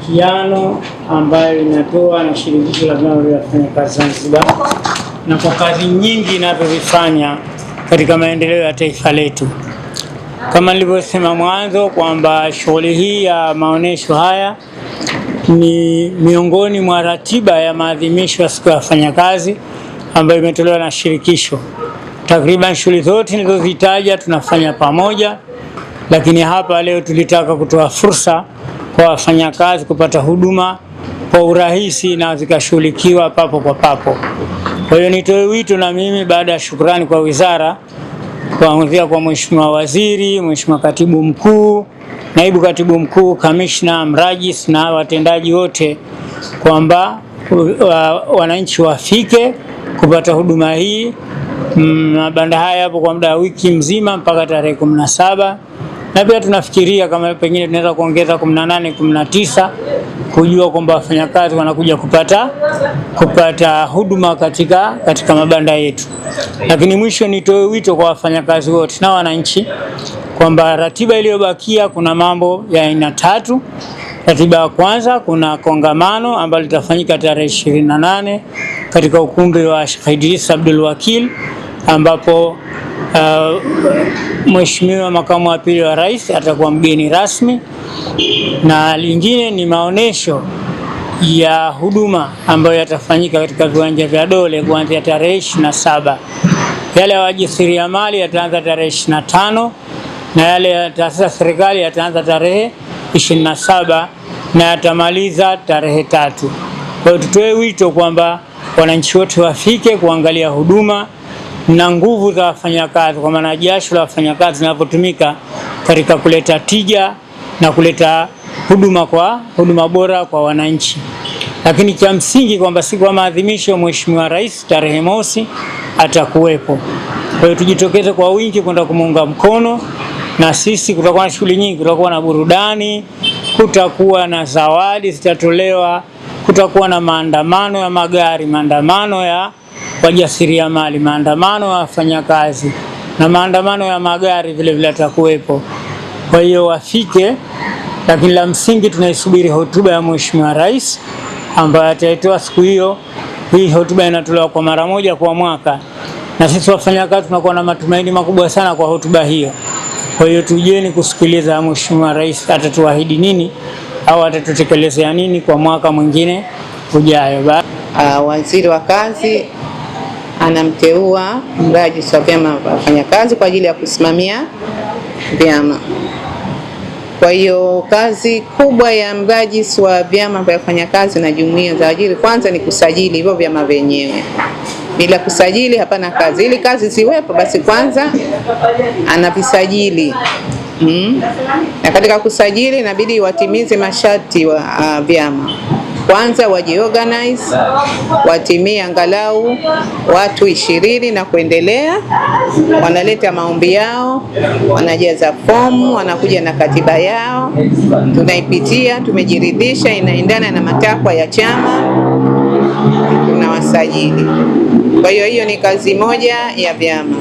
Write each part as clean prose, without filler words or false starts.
mashirikiano ambayo inatoa na Shirikisho la Vyama vya Wafanyakazi Zanzibar na kwa kazi nyingi inavyozifanya katika maendeleo ya taifa letu. Kama nilivyosema mwanzo kwamba shughuli hii ya maonesho haya ni miongoni mwa ratiba ya maadhimisho ya siku ya wafanyakazi ambayo imetolewa na shirikisho. Takriban shughuli zote nilizozitaja tunafanya pamoja, lakini hapa leo tulitaka kutoa fursa kwa wafanyakazi kupata huduma kwa urahisi na zikashughulikiwa papo kwa papo. Kwa hiyo nitoe wito na mimi baada ya shukrani kwa wizara, kuanzia kwa Mheshimiwa Waziri, Mheshimiwa Katibu Mkuu, Naibu Katibu Mkuu, Kamishna, Mrajis na watendaji wote kwamba wananchi wafike kupata huduma hii. Mabanda haya yapo kwa muda wa wiki mzima mpaka tarehe 17 na pia tunafikiria kama pengine tunaweza kuongeza 18, 19 kujua kwamba wafanyakazi wanakuja kupata huduma katika mabanda yetu. Lakini mwisho nitoe wito kwa wafanyakazi wote na wananchi kwamba ratiba iliyobakia kuna mambo ya aina tatu. Ratiba ya kwanza, kuna kongamano ambalo litafanyika tarehe 28 katika ukumbi wa Sheikh Idris Abdul Wakil ambapo Mheshimiwa Makamu wa Pili wa Rais atakuwa mgeni rasmi, na lingine ni maonesho ya huduma ambayo yatafanyika katika viwanja vya Dole kuanzia tarehe 27. Yale ya wajasiriamali yataanza tarehe 25 na yale ya taasisi za serikali yataanza tarehe 27 na yatamaliza tarehe 3. Kwa hiyo tutoe wito kwamba wananchi wote wafike kuangalia huduma na nguvu za wafanyakazi, kwa maana jasho la wafanyakazi linavyotumika katika kuleta tija na kuleta huduma bora kwa wananchi. Lakini cha msingi kwamba siku ya maadhimisho Mheshimiwa Rais tarehe mosi atakuwepo. Kwa hiyo tujitokeze kwa wingi kwenda kumuunga mkono, na sisi kutakuwa na shughuli nyingi, kutakuwa na burudani, kutakuwa na zawadi zitatolewa, kutakuwa na maandamano ya magari, maandamano ya wajasiriamali, maandamano ya wafanyakazi na maandamano ya magari vile vile atakuwepo. Kwa hiyo wafike, lakini la msingi tunaisubiri hotuba ya Mheshimiwa Rais ambayo ataitoa siku hiyo. Hii hotuba inatolewa kwa mara moja kwa mwaka, na sisi wafanyakazi tunakuwa na matumaini makubwa sana kwa hotuba hiyo. Kwa hiyo tujeni kusikiliza Mheshimiwa Rais atatuahidi nini au atatutekelezea nini kwa mwaka mwingine ujayo. Waziri wa Kazi anamteua mrajisi wa vyama vya wafanyakazi kwa ajili ya kusimamia vyama. Kwa hiyo kazi kubwa ya mrajisi wa vyama vya wafanyakazi na jumuiya za ajiri kwanza ni kusajili hivyo vyama vyenyewe. Bila kusajili hapana kazi. Ili kazi ziwepo, basi kwanza anavisajili. Na katika kusajili inabidi watimize masharti wa vyama. Kwanza wajiorganize, watimie angalau watu 20 na kuendelea, wanaleta maombi yao, wanajaza fomu, wanakuja na katiba yao, tunaipitia, tumejiridhisha inaendana na matakwa ya chama, tunawasajili. Kwa hiyo hiyo ni kazi moja ya vyama.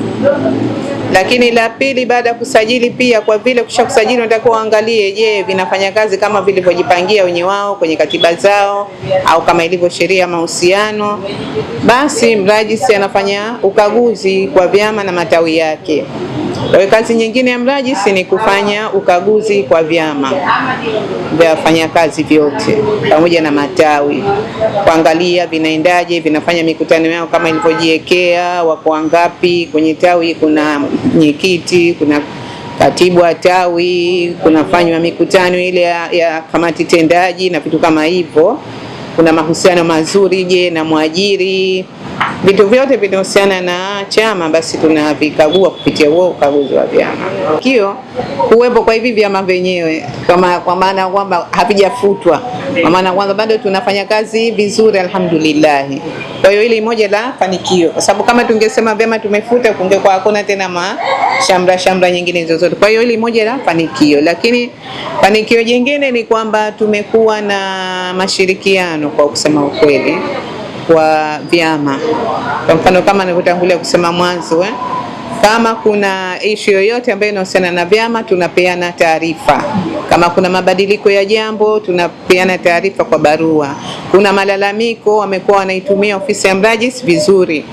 Lakini la pili, baada ya kusajili pia, kwa vile kushakusajili, unatakiwa uangalie, je, vinafanya kazi kama vilivyojipangia wenye wao kwenye katiba zao au kama ilivyo sheria ya mahusiano. Basi mrajisi anafanya ukaguzi kwa vyama na matawi yake. Kwa hiyo kazi nyingine ya mrajisi ni kufanya ukaguzi kwa vyama vya wafanyakazi vyote pamoja na matawi, kuangalia vinaendaje, vinafanya mikutano yao kama ilivyojiwekea, wako wangapi kwenye tawi, kuna mwenyekiti, kuna katibu wa tawi, kunafanywa mikutano ile ya kamati tendaji na vitu kama hivyo. Kuna mahusiano mazuri je na mwajiri, vitu vyote vinahusiana na chama, basi tunavikagua kupitia huo ukaguzi wa vyama. Kio kuwepo kwa hivi vyama vyenyewe kwa maana kwamba havijafutwa, kwa maana kwamba bado tunafanya kazi vizuri, alhamdulillah. Kwa hiyo hili moja la fanikio, kwa sababu kama tungesema vyama tumefuta, kungekuwa hakuna tena shamra shamra nyingine zozote. Kwa hiyo hili moja la fanikio, lakini fanikio jingine ni kwamba tumekuwa na mashirikiano kwa kusema ukweli kwa vyama. Kwa mfano kama nilivyotangulia kusema mwanzo, kama kuna issue yoyote ambayo inahusiana na vyama tunapeana taarifa. Kama kuna mabadiliko ya jambo, tunapeana taarifa kwa barua. Kuna malalamiko, wamekuwa wanaitumia ofisi ya mrajisi vizuri.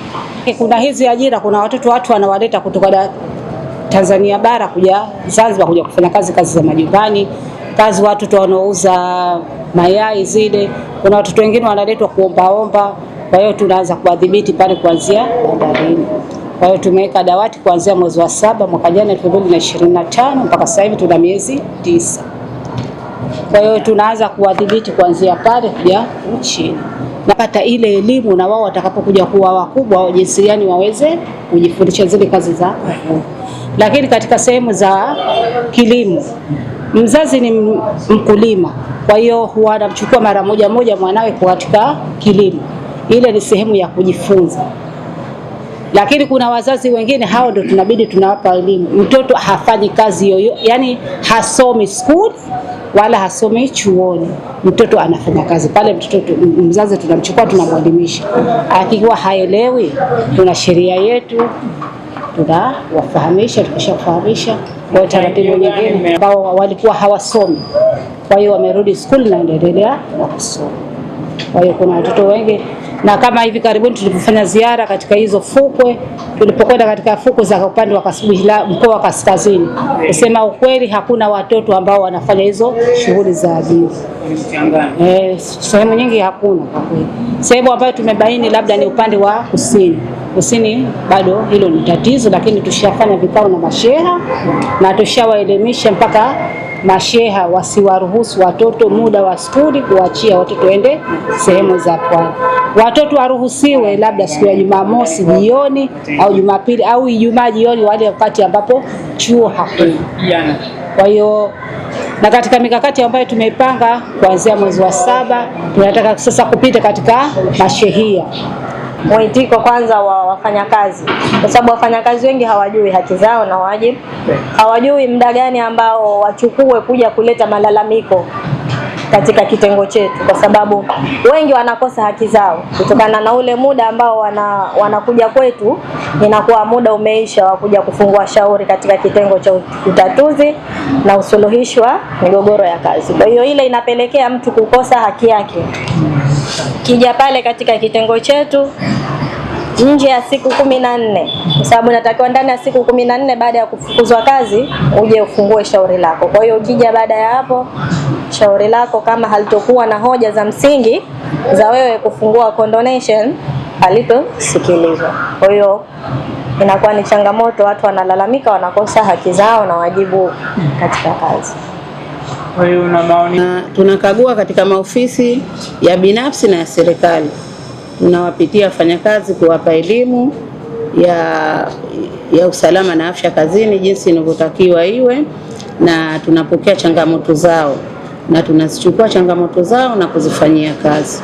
Kuna hizi ajira, kuna watoto watu wanawaleta kutoka Tanzania bara kuja Zanzibar kuja kufanya kazi za majumbani, kazi watoto wanaouza mayai zile. Kuna watoto wengine wanaletwa kuombaomba. Kwa hiyo tunaanza kuwadhibiti pale kuanzia bandarini. Kwa hiyo tumeweka dawati kuanzia mwezi wa 7 mwaka jana 2025 mpaka sasa hivi tuna miezi 9. Kwa hiyo tunaanza kuwadhibiti kuanzia pale kuja chini. Napata ile elimu na wao watakapokuja kuwa wakubwa jinsi gani waweze kujifundisha zile kazi za. Lakini katika sehemu za kilimo, mzazi ni mkulima, kwa hiyo huwa anamchukua mara moja moja mwanawe katika kilimo. Ile ni sehemu ya kujifunza. Lakini kuna wazazi wengine hao ndio tunabidi tunawapa elimu. Mtoto hafanyi kazi yoyote, yani hasomi school wala hasomi chuoni. Mtoto anafanya kazi pale, mtoto mzazi tunamchukua tunamwelimisha. Akiwa haelewi, tuna sheria yetu tunawafahamisha, tukishafahamisha kwa taratibu nyingine ambao walikuwa hawasomi, kwa hiyo wamerudi school na endelea na kusoma. Kwa hiyo kuna watoto wengi, na kama hivi karibuni tulipofanya ziara katika hizo fukwe, tulipokwenda katika fukwe za upande wa mkoa wa kaskazini, kusema ukweli hakuna watoto ambao wanafanya hizo shughuli za ajira. Sehemu nyingi hakuna kwa kweli. Sehemu ambayo tumebaini labda ni upande wa kusini. Kusini bado hilo ni tatizo, lakini tushafanya vikao na masheha na tushawaelimisha mpaka masheha wasiwaruhusu watoto muda wa skuli kuachia watoto waende sehemu za pwani. Watoto waruhusiwe labda siku ya Jumamosi jioni au Jumapili au Ijumaa jioni, wale wakati ambapo chuo hakuna. Kwa hiyo na katika mikakati ambayo tumeipanga kuanzia mwezi wa 7 tunataka sasa kupita katika mashehia. Mwitiko kwanza wa wafanyakazi, kwa sababu wafanyakazi wengi hawajui haki zao na wajibu, hawajui muda gani ambao wachukue kuja kuleta malalamiko katika kitengo chetu, kwa sababu wengi wanakosa haki zao kutokana na ule muda ambao wanakuja kwetu, inakuwa muda umeisha wa kuja kufungua shauri katika kitengo cha utatuzi na usuluhishi wa migogoro ya kazi. Kwa hiyo ile inapelekea mtu kukosa haki yake. Kija pale katika kitengo chetu nje ya siku 14, kwa sababu natakiwa ndani ya siku 14 baada ya kufukuzwa kazi uje ufungue shauri lako. Kwa hiyo ukija baada ya hapo, shauri lako kama halitokuwa na hoja za msingi za wewe kufungua condonation, halitosikilizwa. Kwa hiyo inakuwa ni changamoto, watu wanalalamika, wanakosa haki zao na wajibu katika kazi. Kwa hiyo na maoni, tunakagua katika maofisi ya binafsi na ya serikali. Tunawapitia wafanyakazi kuwapa elimu ya usalama na afya kazini jinsi inavyotakiwa iwe, na tunapokea changamoto zao na tunazichukua changamoto zao na kuzifanyia kazi.